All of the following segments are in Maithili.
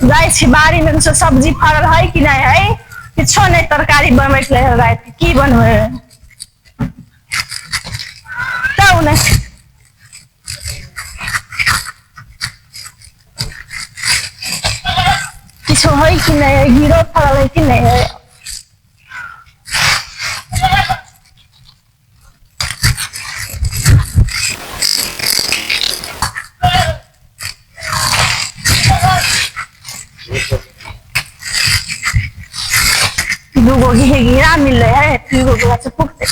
जाइ छी बाड़ी में किछो सब्जी फड़ल है कि नहीं है, किछो नहीं तरकारी बनबै के लेल राति की बनबै तब ने। किछो है कि नहीं है, घीरो फड़ल है कि नहीं है। दूगो घी घीरा मिलले है, दूगो गाछ पुख्ते।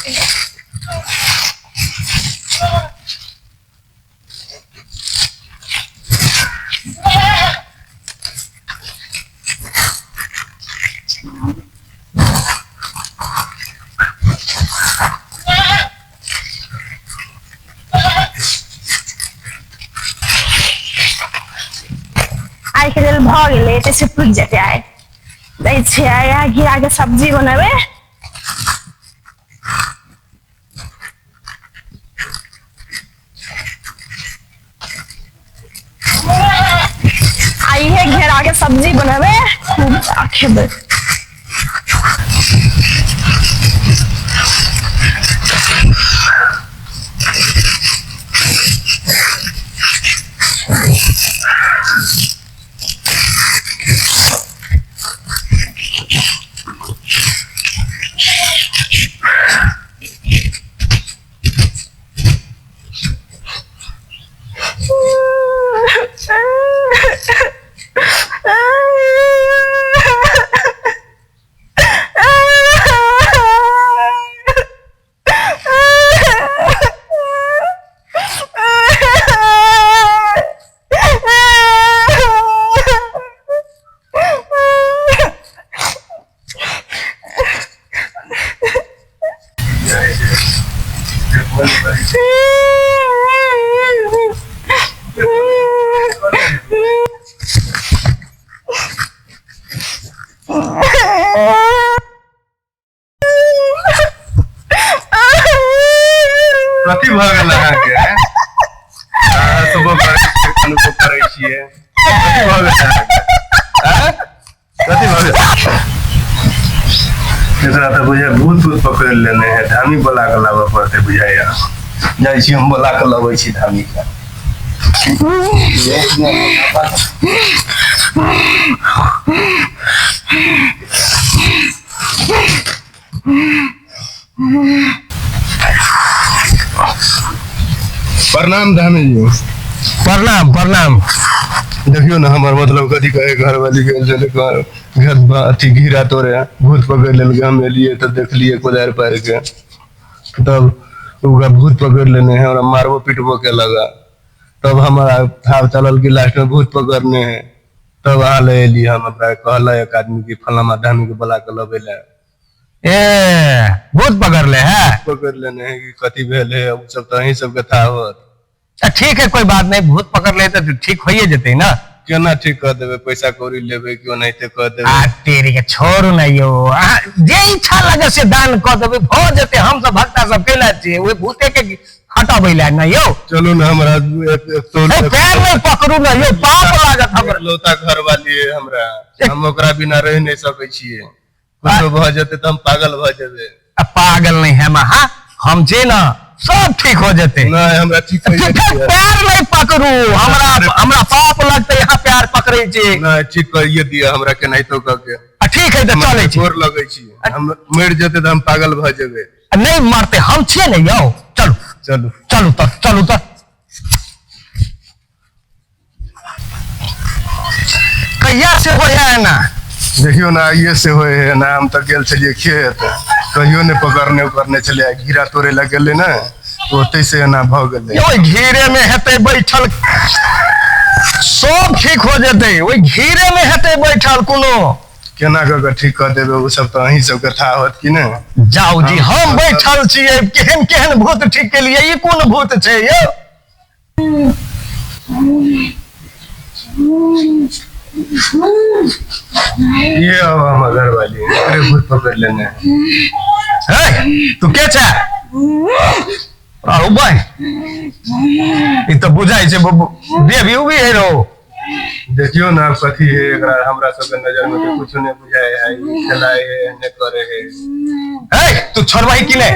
आइके लेल भऽ गेलै, एते से पुगि जेतै। आइ दै छियै आइ इएह घियाके सब्जी बनेबै। आ इहे घेरा के सब्जी बनेबै, खूब आ खेबै। कथी भऽ गेल अहाँके? अहाँ सुबह करै छियै, कनको करै छियै, कथी भऽ गेल अहाँके? आँय? कथी भऽ गेल? एकरा तऽ बुझाइ भूत तूत पकड़ि लेने है, धामी बोला कऽ लाबऽ पड़तै बुझाइया। जाइ छी हम, बोला कऽ लबै छी धामी के। प्रणाम धामी जी। प्रणाम प्रणाम। देखियौ ने, हमर मतलब कथी कहे, घरवाली गेल छलै घर घर अथी घेरा तोड़े, भूत पकड़ि लेलकै। हम एलियै तऽ देखलियै कोदारि पारि के, तब ओकरा भूत पकड़ि लेने है, हमरा मारबो पीटबो केलक। तब हमरा थाह चलल कि लास्ट में भूत पकड़ने है, तब अहाँ ले एलियै हम। हमरा कहलक एक आदमी कि फलाना धामी के बोला के लबै लए। ए, भूत पकड़ ले है? पकड़ लेने है कि कथी भेल है, उ सब तऽ अहीं सबके थाह होत। ठीक है, कोई बात नहीं, भूत पकड़ ले तो ठीक होइए जेतै ना। केना ठीक कऽ देबै? पैसा कौड़ी लेबै कि ओनाहिते कऽ देबै? आ तेरी के, छोड़ू ना यौ, अहाँ जे इच्छा लगे से दान कऽ देबै, भऽ जेतै। हम सब भक्ता सब कैला छियै? ओहि भूते के हटबै लए ना यौ। चलू ने, हमरा एक एक सौ ए, पैर नहीं पकड़ू ना यौ, पाप लागत हमरा। लौता घर वाली है हमरा, हम ओकरा बिना रहि नहि सकै छियै। कुछो भऽ जेतै तऽ हम पागल भऽ जेबै। आ, पागल नहीं है महा, हम जे ना सब ठीक हो जेतै। नहि, हमरा ठीक होइए फिर दिअ। पैर नहीं पकड़ू हमरा, हमरा पाप लगतै, यहाँ पैर पकड़ै छी। नहि, ठीक करिए दिअ हमरा केनाहितो कऽ के। आ, ठीक है तऽ चलै छी। गोर लगै छी, हम मरि जेतै तऽ हम पागल भऽ जेबै। आ, नहीं मरते, हम छियै ने यौ, चलू। चलू। चलू तऽ, चलू तऽ। कहिया से हो है ना? देखियौ ने, आइए से होइ है ना। हम तऽ गेल छलियै खेत, कहियो नहि पकड़ने उकड़ने छलियै। आइ घीरा तोड़े लए गेलै ने, तऽ ओतै से एना भऽ गेलै। ओहि घेरे में हेतै बैठल, सब ठीक हो जेतै। ओहि घेरे में हेतै बैठल कोनो। केना कऽ के ठीक कऽ देबै, ओ सब तऽ अहीं सबके थाह होत कि नहि? जाउ जी, हम बैठल छियै, केहन केहन भूत ठीक केलियै, ई कोन भूत छै यौ? ये अब हमर घरवाली है, एकरे भूत पकड़ लेने है। हे, तू के छै? अरे भाई, ई तऽ बुझाइ छै देवी उबी है रो। देखियो ना कथी है एकरा हमरा सबके नजर में तो कुछ नहीं बुझाए है ई खेलाए है ने करे है। ए तू छोड़बही कि नहीं?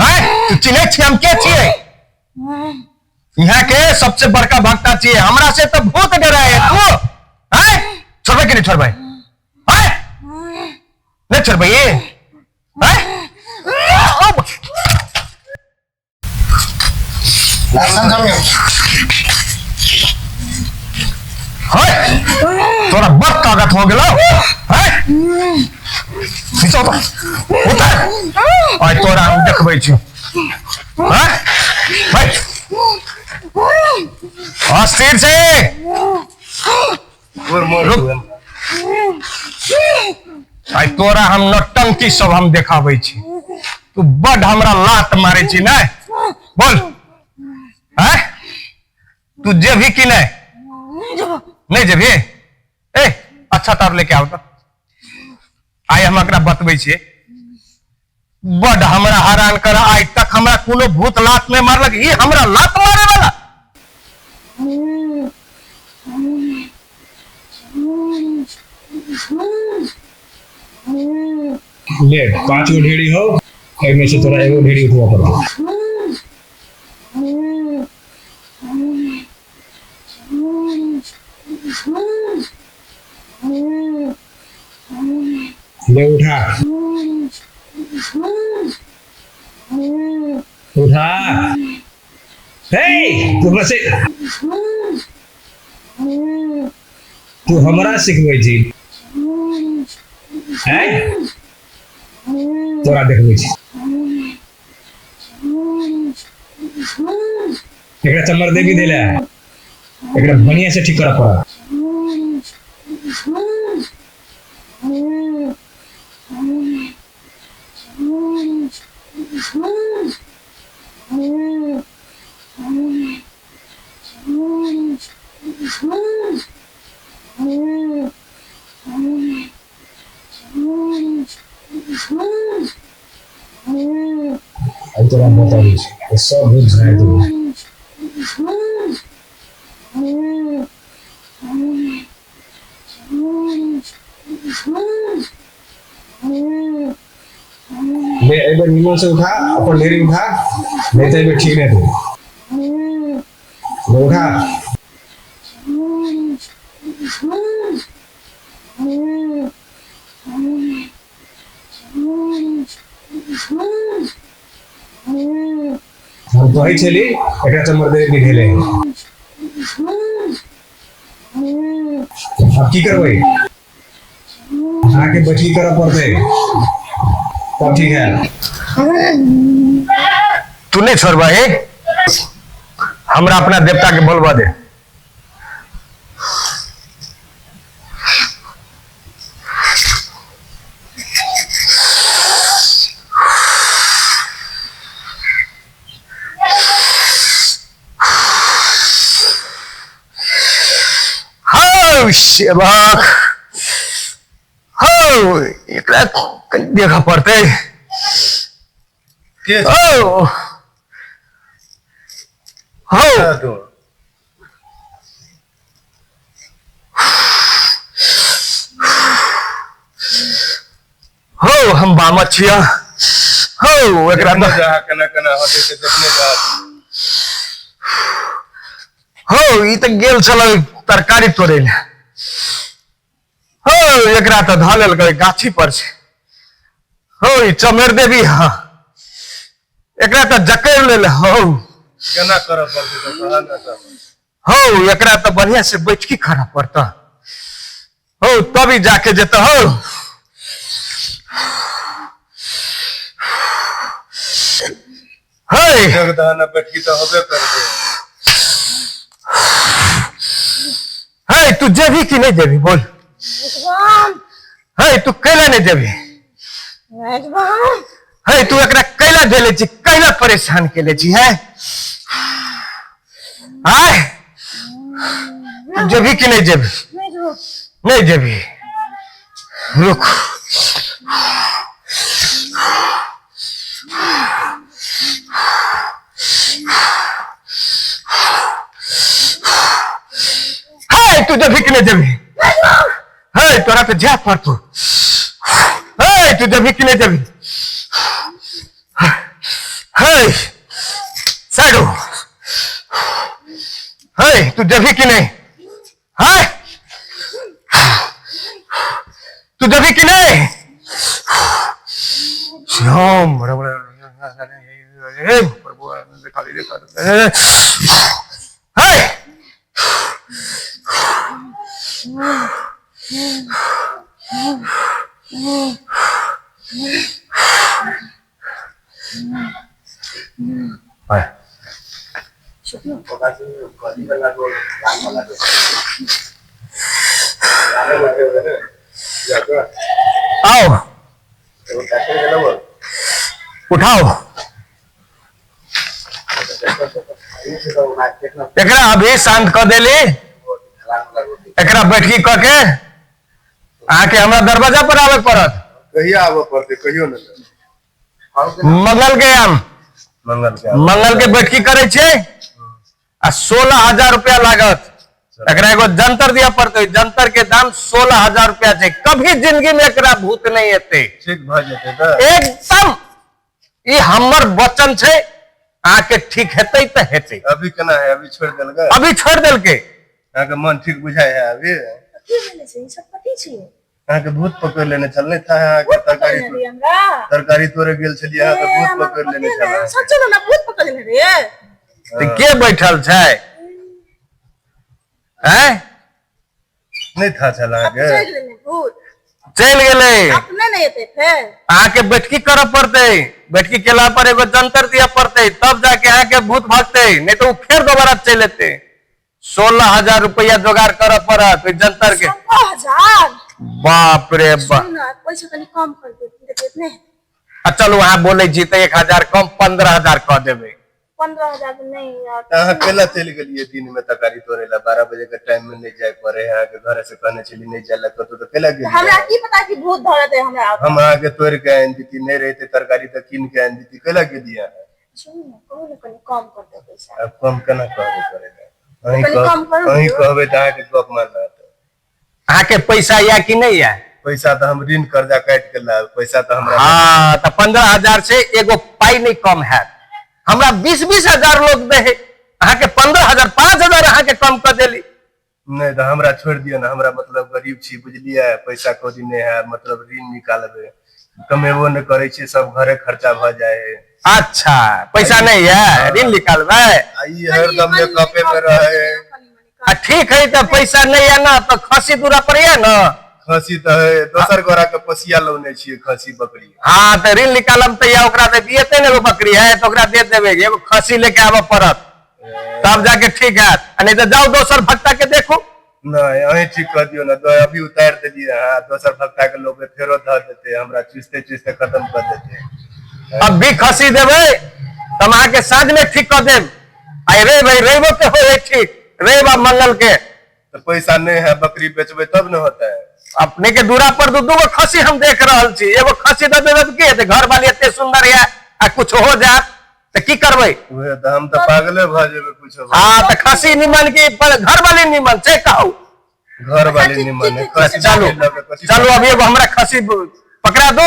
हैं, तू चिन्है छी हम के छियै? यहाँ के सबसे बड़का भक्ता छियै, हमरा से तो भूत डराए है तू। हैं, छोड़बै कि नहीं छोड़बै? हैं, नहीं छोड़बै? हैं, अब है तोरा बड़ ताकत हो गेलो। है नीचा उतर, उतर। आइ तोरा हम देखबै छी। हैं, बैठ अस्थिर से। गोर मोर। रुक। आइ तोरा हम नौटंकी सब हम देखाबै छी। तू बड हमरा लात मारै छी नै? बोल, हैं, तू जेबही कि नहीं? नहीं जेबही? ए अच्छा तार लेके आउ। तऽ आइ हम एकरा बतबै छियै। बड हमरा हरान कर, आइ तक हमरा कोनो भूत लात नहि मारलक, ई हमरा लात मारे वाला। ले 5 गो ढेरी हो, एहिमे से तोरा एगो ढेरी उठबऽ पड़तौ। ले उठा, उठा। हे तू हमरा से, तू हमरा सिखबै छी? हैं, तोरा देखबै छी। एकरा चमर देवी देले, एकरा बढ़िया से ठीक करऽ पड़त। आइ तोरा बताबै छी, सब भूत झाड़ि देबै। ले एहि बेर निमन से उठा, अपन ढेरी उठा, नहीं तो एहि बेर ठीक नहीं हेतौ। ले उठा। हम कहै छली एकरा चमर देवी भेलै। अब की करबै? अहाँके बैठकी करऽ पड़तै तब ठीक है। तू नहीं छोड़बही? हमरा अपना देवता के बोलबा दे। हौ सेवक हौ, एकरा कनि देखऽ पड़तै। के हौ हौ तू? हौ, हम बामत छियै हौ। एकरा देखने तऽ जा, केना केना होतै से देखने जा। हौ, ई तऽ गेल छलै तरकारी तोड़ै लए। हौ, एकरा तऽ धऽ लेलकै, गाछी पर छै। हौ, ई चमेर देवी। हँ, एकरा तऽ जकड़ि लेल। हौ, केना करऽ पड़तै तऽ कहऽ ने तब। हौ, एकरा तऽ बढ़िया से बैठकी करऽ पड़तऽ हौ, तभी जाके जेतऽ। हौ हे जग दहन बैठकी तऽ होबे करतै। हे, तू जेबही कि नहीं जेबही बोल? हे, तू कैला नहीं जेबही? हे, तू एकरा कैला देले छी, कैला परेशान केले छी? है आय, तू जेबही कि नहीं जेबही? नहीं जेबही? रुक। हे तू जेबही कि नहि जेबही? हे, तोरा तऽ जाय पड़तौ। हे, तू जेबही कि नहि जेबही? हे, साइड हो। हे, तू जेबही कि नहि? हे, तू जेबही कि नहि? श्याम हे प्रभु, हे। आओ, उठाओ एकरा। अभी शांत कऽ देली एकरा। बैठकी कऽ के अहाँके हमरा दरवाजा पर आबे पड़त। कहिया आबऽ पड़तै, कहियो ने। मंगल के आम। मंगल के? मंगल के बैठकी करै छियै आ 16,000 रुपया लागत। एकरा एगो जंतर दिया पड़तै। जंतर के दाम 16,000 रुपया छै। कभी जिंदगी में एकरा भूत नहीं एतै। ठीक भऽ जेतै तऽ? एकदम, ई हमर वचन छै। अहाँके ठीक हेतै तऽ हेतै। अभी केना है? अभी छोड़ि देलकै? अभी छोड़ि देलकै। अहाँके मन ठीक बुझाइ है अभी? की भेलै छै? ई सब कथी छियै? अहाँके भूत पकड़ लेने छल, नहि था अहाँके? तरकारी पकड़ने रहियै हमरा? तरकारी तोड़े गेल छलियै अहाँ तऽ ए, भूत हमरा पकड़ लेने पते छल नहि। अहाँके। सच्चे ने भूत पकड़ लेने रे? तऽ के बैठल छै, हैं? नहि था छल अहाँके? चलि गेलै भूत। चलि गेलै। अपने नहि एतै फेर। अहाँके बैठकी करऽ पड़तै। बैठकी केला पर एगो जंतर दिअ पड़तै, तब जाके अहाँके भूत भागतै, नहि तऽ ओ फेर दोबारा चलि एतै। 16,000 रुपया जोगाड़ करऽ पड़त ओहि जंतर के। 16,000? बाप रे बाप! सुन ने, पैसा कनि कम कर दे, देखियौ इतने। आ चलू, अहाँ बोलै छी तऽ 1,000 कम, 15,000 कऽ देबै। 15,000 तऽ नहि यार। तऽ अहाँ केला चलि गेलियै दिन में तरकारी तोड़े ला? 12 बजे के टाइम में नहि जाय पड़े है अहाँके। घरे से कहने छली नहि जाय ला कतौ, तऽ केला तऽ हमरा गेलियै? की पता कि भूत धरतै हमरा। हम अहाँके तोड़ि के आनि देती, नहि रहिते तरकारी तऽ कीन के आनि देती। केला गेलियै अहाँ? सुनू ने, कहू ने, कनि कम कर दे पैसा। आब कम केना कहबै करे ला? अहीं कनि कह कम करू। अहीं कहबै तऽ अहाँके गप मानत। अहाँके पैसा या कि नहि या? पैसा तऽ हम ऋण कर्जा काटि के लायब, पैसा तऽ हमरा। हाँ, तऽ 15,000 से एगो पाइ नहि कम हैत। हमरा 20-20 हजार लोग दे है, अहाँके 15,000, 5,000 अहाँके कम कऽ देली। नहि तऽ हमरा छोड़ि दियौ ने। हमरा मतलब गरीब छी, बुझलियै? पैसा कौड़ी नहि है, मतलब ऋण निकालबै, कमेबो नहि करै छी, सब घरे खर्चा भऽ जाइ है। अच्छा, पैसा नहीं है, ऋण निकालबै। आ ई हरदम मेकअपे में रहे है। आ ठीक है, तऽ पैसा नहीं है ना, तऽ खसी दूरा पर है ना? खसी तऽ है, दोसर गोरा के पोसिया लौने छियै खसी बकरी। हाँ, तऽ ऋण निकालम तऽ या ओकरा दे दिएते ने। एगो बकरी है तऽ ओकरा दे देबै, एगो खसी लेके आबऽ पड़त, तब जाके ठीक हैत। आ नहीं तऽ जाउ, दोसर भक्ता के देखू। नहि, अहीं ठीक कऽ दियौ ने। तो अभी उतारि देलियै अहाँ, दोसर भक्ता के लोग फेरो धऽ देतै, हमरा चुसते चुसते खत्म कऽ देतै। अब भी खसी देबै तऽ हम अहाँके साँझ में ठीक कऽ देब। आ रे भाई, रविओ के होइ है ठीक, रवि आ मंगल के। तऽ पैसा नहि है, बकरी बेचबै तब ने होतै। अपने के दूरा पर दू दू गो खसी हम देख रहल छी। एगो खसी दऽ देबै तऽ की हेतै? घर वाली एते सुंदर है आ कुछ हो जायत तऽ की करबै? उहे तऽ, हम तऽ पागले भऽ जेबै कुछो। हाँ, तऽ खसी निमन की घर वाली निमन से कहू? घर वाली निमन है, खसी। चलू। लऽ के कथी? चलू, अभी एगो हमरा खसी पकड़ा दो,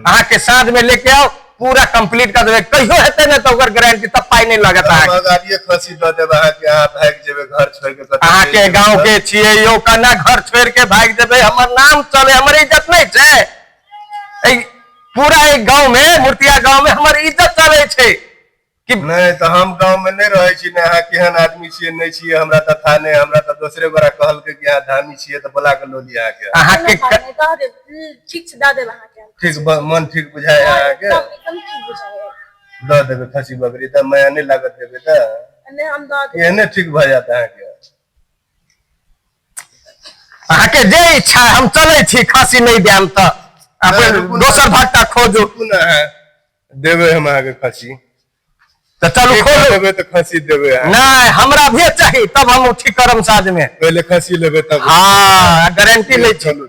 अहाँ के साँझ में लेके आओ, पूरा कंप्लीट कर देबै। कहियो हेतै ने तऽ ओकर गारंटी, तब पाइ नहि लागत हम अहाँके। अगाड़िये खसी दऽ देब अहाँके, अहाँ भागि जेबै घर छोड़ि के कतौ अहाँके चलि जेबै गाँव तऽ। के छियै यौ, केना घर छोड़ि के भागि जेबै? हमर नाम चले, हमर इज्जत नहि छै? एहि पूरा एक गाँव में, मूर्तिया गाँव में हमर इज्जत चले छै कि नहि तऽ हम गाँव में नहि रहै छी ने। अहाँ केहन आदमी छियै, नहि छियै, हमरा तऽ था नहि। हमरा तऽ दोसरे गोरा कहलकै कि अहाँ धामी छियै, तऽ बोला के लऽ लिअ अहाँके। अहाँके कोनो बात नहि, दऽ देब। ठीक छै, दऽ देब अहाँके। ठीक मन ठीक बुझाय अहाँके? एकदम एकदम ठीक बुझाइ। दऽ देबै खसी बकरी तऽ माया नहि लागत देबै तऽ? नहि, हम दऽ देब। एहने ठीक भऽ जायत अहाँके? अहाँके जे इच्छा, हम चलै छी। खसी नहि देम तऽ अपन रुकू ने। दोसर भट्टा खोजू। रुकू ने अहाँ, देबै हम अहाँके खसी। तऽ चलू, ठीक कऽ खोलू। देबै तऽ खसी देबै अहाँके। नहि, हमरा भी चाही, तब हम ठीक करम साँझ में। पहिले खसी लेबै तब। हाँ, गारंटी लै छी। चलू।